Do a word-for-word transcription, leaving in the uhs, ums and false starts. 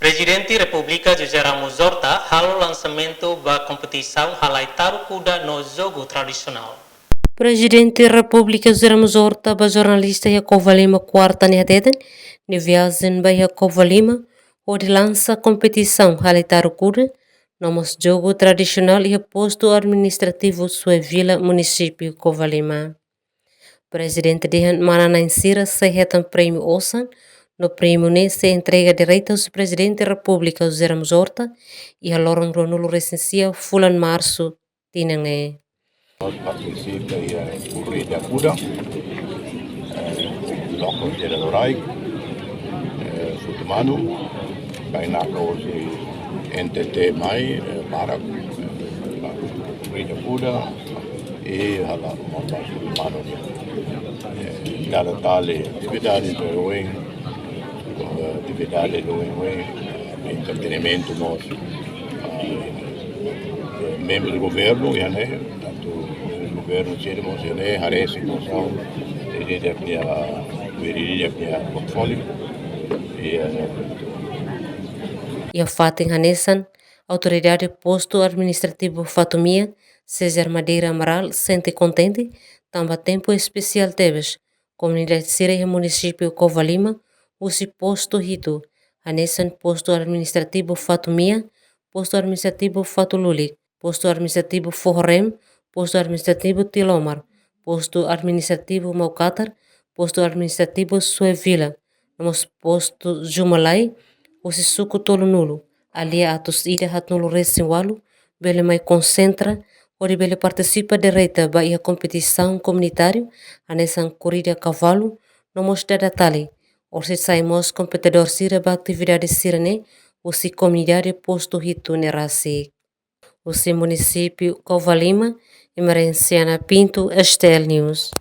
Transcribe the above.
Prezidente Repúblika José Ramos Horta halo lansamentu ba kompetisaun halai taru kuda no jogu tradisionál. Prezidente Repúblika José Ramos Horta ba jornalista iha Covalima kuarta ne'e hateten, nia viajen ba iha Covalima hodi lansa kompetisaun halai taru kuda no mós jogu tradisionál iha postu administrativu Suevila, munisípiu Covalima. Prezidente dehan manán-na'in sira sei hetan prémiu osan, no prémiu ne'e sei entrega direta husi Prezidente Repúblika José Ramos Horta iha loron ruanulu resin sia fulan Marsu tinan ne'e. Partisipa iha korrida kuda, eh, loke Jera Loraik, eh, Sutumanu, bainaka hosi N T T mai, eh, barak, eh, korrida kuda, i halo mota Sutumanu. Eh, dala tali atividade oioin, eh, atividade oioin, eh, entretenimentu mós. Eh, membru governu, iha ne'e, tantu membru governu sira mós iha ne'e, haree situasaun, ida-idak nia, ida-idak nia portfóliu, i, eh, Iha fatin hanesan, Autoridade Postu Administrativu Fatumia, César Madeira Amaral, sente kontente, tanba tempu espesiál tebes, komunidade sira iha munisípiu Covalima husi postu hitu, hanesan postu administrativu Fatumia, postu administrativu Fatululik, postu administrativu Foho Rem, postu administrativu Tilomar, postu administrativu Maukatar, postu administrativu Suevila, no mós postu Jumalai, husi suku tolunulu, aldeia atus ida haatnulu resin ualu, bele mai konsentra, hodi bele partisipa direta ba iha kompetisaun komunitáriu, hanesan korrida kavalu, no mós dada tali. Orsida sai mós kompetidór sira ba atividade sira-ne'e, husi komunidade postu hitu ne'e rasik. Husi munisípiu Covalima, Emerenciana Pinto, S T L News.